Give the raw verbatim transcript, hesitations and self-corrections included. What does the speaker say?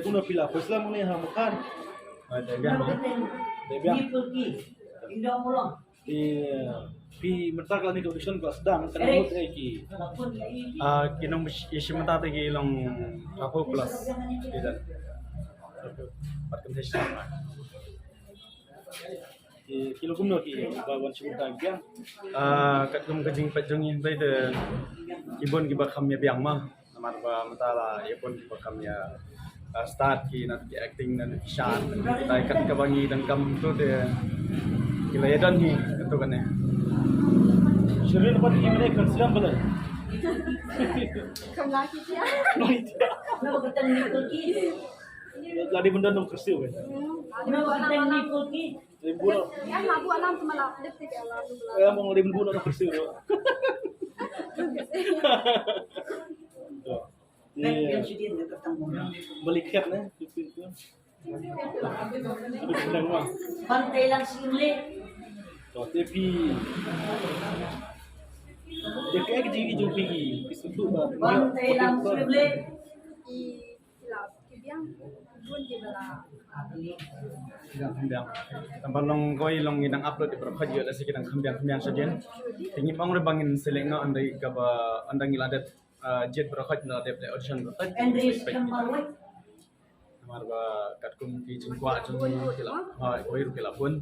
Kumno phi la pyrshah mo ne ha Mukhar? Dei biang. Dei biang. Phi mynta ka la ni ka audition ka la sdang, ka mut eh ki. Ah, ki nong ïashim bynta te ki long arphew plus. Ki don. Pat kam te sdang. Ki, ki long kumno ki ba wan shim bynta ki biang? Ah, katkum ka jingpeit jong ngi te ki bun kiba kham ïa biang ma. Namar ba mynta la ïa bun kiba kham ïa, ah, start ki na ki acting na ki shan. Dei kat kaba ngi dang kam tu te ki la ïa don hi katto katne. Shirin pat ki mene kan siam bale. Kam la ki tia. La di benda nong kersiu kan. Lim buno. Em, ong lim buno nong kersiu. Balik kat ne. Balik kat ne. Ban tei lang sih boleh. To te phi. Dia ke ke jing jong phi. Phi sentuh ba. Ban tei lang sih boleh. Ki la ki biang bun ki ba la. Biang, biang. Tang ba long koi long ngi dang upload di baroh khoit ïoh lehse ki dang kham biang kham biang shadien. Te ngim ong ruh ba ngin select noh ynda kaba ynda ngi la dep, ah, jied baroh khoit, ynda la dep audition baroh khoit. Namar ba katkum ki jingkwah jong ngi ki la, ha, kawei ruh ki la bun.